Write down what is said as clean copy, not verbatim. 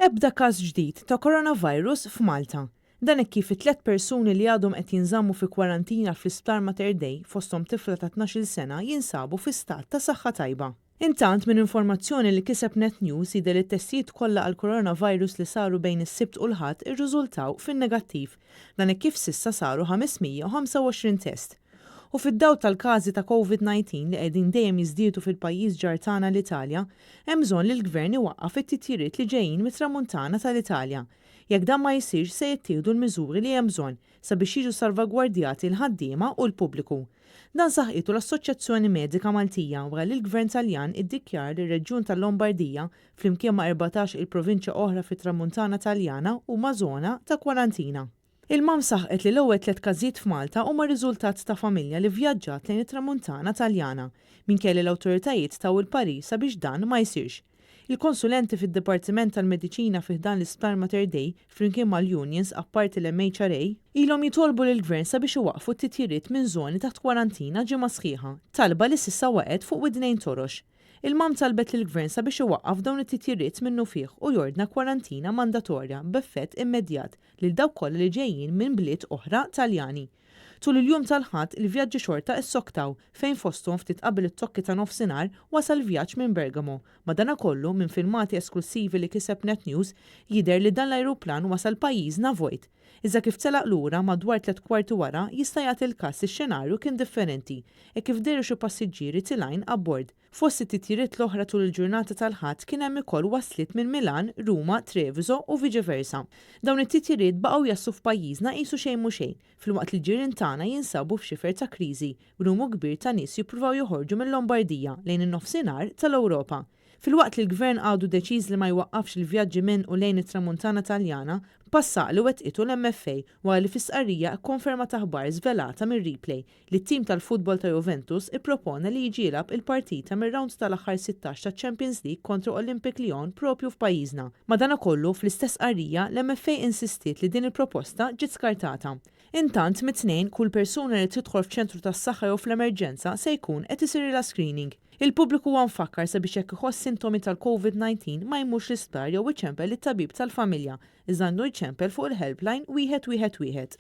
Ebda każ ġdid ta' coronavirus f'Malta. Dan hekk kif it-tlett persuni li għadhom qed jinżammu fi kwarantina fl-Isptar Mater Dei, fosthom tifla ta' 12-il sena, jinsabu fi stat ta' saħħa tajba. Intant, minn informazzjoni li kiseb Net News jidher li t-testijiet kollha għall-coronavirus li saru bejn is-Sibt u l-Ħadd irriżultaw fin-negattiv. Dan hekk kif s'issa saru 525 test. U fid-dawl tal-każi ta' Covid 19 li qegħdin dejjem jiżdiedu fil-pajjiż ġar tagħna l-Italja, hemm bżonn li l-Gvern iwaqqaf it-titjiriet li ġejjin mit-Tramuntana tal-Italja. Jekk dan ma jsirx se jittieħdu l-miżuri li hemm bżonn sabiex jiġu salvagwardjati l-ħaddiema u l-pubbliku. Dan saħqitu l-Assoċjazzjoni Medika Maltija wara li l-Gvern Taljan iddikjara li r-reġjun tal-Lombardija flimkien ma' 14 il-provinċja oħra fit-Tramuntana Taljana huma żona ta' kwarantina. Il-MAM saħqet li l-ewwel tlett każijiet f'Malta huma riżultat ta' familja li vvjaġġat lejn it-Tramuntana Taljana, minkejja li l-awtoritajiet taw il-parir sabiex dan ma jsirx. Il-konsulenti fid-Dipartiment tal-Mediċina fi ħdan l-Isptar Mater Dei, flimkien mal-unions apparti l-MHRA, ilhom jitolbu lill-Gvern sabiex iwaqqfu t-titjiriet minn żoni taħt kwarantina ġimgħa sħiħa, talba li s'issa waqgħet fuq widnejn torox. Il-MAM talbet lill-Gvern sabiex iwaqqaf dawn it-titjiriet minnufih u jordna kwarantina mandatorja b'effett immedjat lil dawk kollha li ġejjin minn bliet oħra Taljani. Tul il-jum tal-Ħadd, il-vjaġġi xorta issoktaw, fejn fosthom ftit qabel it-tokki ta' nofsinhar wasal vjaġġ minn Bergamo. Madanakollu, minn filmati esklussivi li kiseb Net News, jidher li dan l-ajruplan wasal pajjiżna vojt. Iżda kif telaq lura, madwar tlett kwarti wara, jista' jagħti l-każ li x-xenarju kien differenti, hekk kif dehru xi passiġġieri tilgħin abbord. Fost it-titjiriet l-oħra tul il-ġurnata tal-Ħadd kien hemm ukoll wasliet minn Milan, Ruma, Treviso u viċi versa. Dawn it-titjiriet baqgħu jaslu f'pajjiżna qisu xejn mhu xejn, filwaqt li l-ġirien tagħna jinsabu f'xifer ta' kriżi, b'numru kbir ta' nies jippruvaw joħorġu mil-Lombardija lejn in-Nofsinhar tal-Ewropa. Filwaqt li l-Gvern għadu deċiż li ma jwaqqafx il-vjaġġi minn u lejn it-Tramuntana Taljana, pass għaqli wettqitu l-MFA wara li fi stqarrija kkonfermat aħbar żvelata mir-Replay li t-tim tal-futbol ta' Juventus ippropona li jiġi jilgħab il-partita mir-rawnd tal-aħħar 16 taċ-Champions League kontra Olympique Lyon proprju f'pajjiżna. Madanakollu, fl-istess stqarrija, l-MFA insistiet li din il-proposta ġiet skartata. Intant, mit-Tnejn, kull persuna li tidħol f'ċentru tas-saħħa jew fl-emerġenza se jkun qed isirilha screening. Il-pubbliku huwa mfakkar sabiex jekk iħoss sintomi tal-Covid 19 ma jmurx l-isptar jew iċempel lit-tabib tal-familja iżda għandu jċempel fuq il-helpline wieħed wieħed wieħed.